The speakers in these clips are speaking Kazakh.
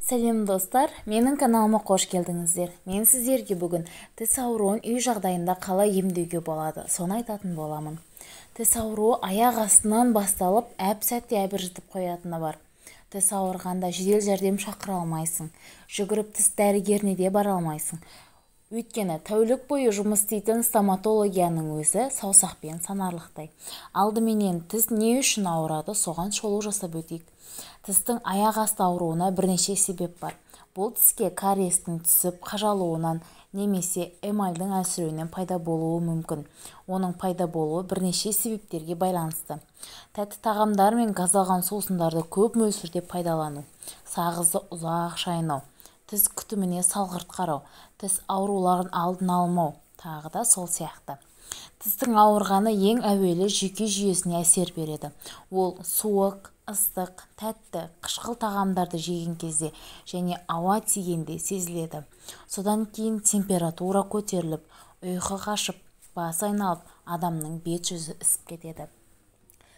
Сәлем, достар! Менің каналыма қош келдіңіздер. Мен сіздерге бүгін тіс ауруын үй жағдайында қалай емдеуге болады, соны айтатын боламын. Тіс ауруы аяқ астынан басталып, әп-сәтте әбіржітіп қоятыны бар. Тіс ауырғанда жедел жәрдем шақыра алмайсың, жүгіріп тіс дәрігеріне де бара алмайсың. Өйткені тәулік бойы жұмыс істейтін стоматологияның өзі саусақпен санарлықтай. Алдыменен тіс не үшін ауырады, соған шолу жасап өтейік. Тістің аяқ асты ауруына бірнеше себеп бар. Бұл тіске кариестің түсіп қажалуынан немесе эмальдің әлсіреуінен пайда болуы мүмкін. Оның пайда болуы бірнеше себептерге байланысты: тәтті тағамдар мен газдалған сусындарды көп мөлшерде пайдалану, сағызды ұзақ шайнау, тіс күтіміне салғырт қарау, тіс ауруларын алдын алмау, тағы да сол сияқты. Тістің ауырғаны ең әуелі жүйке жүйесіне әсер береді. Ол суық, ыстық, тәтті, қышқыл тағамдарды жеген кезде және ауа тигенде сезіледі. Содан кейін температура көтеріліп, ұйқы қашып, бас айналып, адамның бет жүзі ісіп кетеді.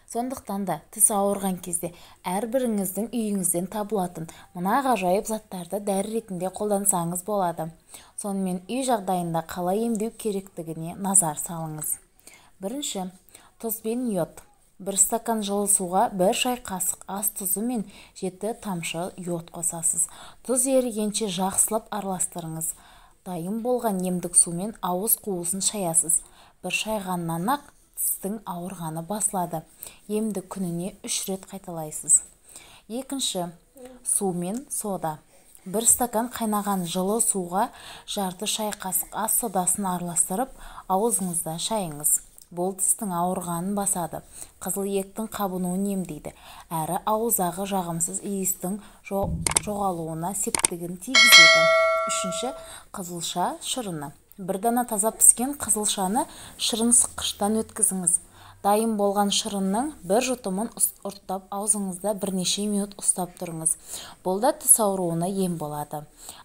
Сондықтан да тіс ауырған кезде әрбіріңіздің үйіңізден табылатын мына ғажайып заттарды дәрі ретінде қолдансаңыз болады. Сонымен, үй жағдайында қалай емдеу керектігіне назар салыңыз. Бірінші, тұз бен йод. 1 стакан жылы суға 1 шай қасық ас тұзы мен 7 тамшы йод қосасыз. Тұз ерігенше жақсылап араластырыңыз. Дайын болған емдік сумен ауыз қуысын шаясыз. Бір шайғаннан-ақ тістің ауырғаны басылады. Емді күніне үш рет қайталайсыз. Екінші, су мен сода. 1 стакан қайнаған жылы суға жарты шай қасық ас содасын араластырып, аузыңызда шайыңыз. Бұл тістің ауырғанын басады, қызыл иектің қабынуын емдейді әрі ауыздағы жағымсыз иістің жоғалуына септігін тигізеді. Үшінші, қызылша шырыны. Бір дана таза піскен қызылшаны шырын сыққыштан өткізіңіз. Дайын болған шырынның бір жұтымын ұрттап, аузыңызда бірнеше минут ұстап тұрыңыз. Бұл да тіс ауруына ем болады.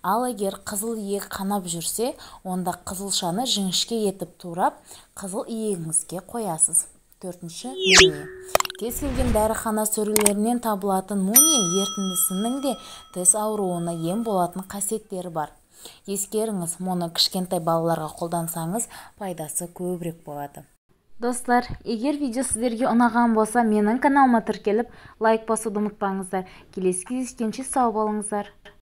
Ал егер қызыл иек қанап жүрсе, онда қызылшаны жіңішке етіп турап, қызыл иегіңізге қоясыз. Төртінші, мумия. Кез келген дәріхана сөрелерінен табылатын мумия ерітіндісінің де тіс ауруына ем болатын қасиеттері бар. Ескеріңіз, мұны кішкентай балаларға қолдансаңыз, пайдасы көбірек болады. Достар, егер видео сіздерге ұнаған болса, менің каналыма тіркеліп, лайк басуды ұмытпаңыздар. Келесі кездескенше сау болыңыздар!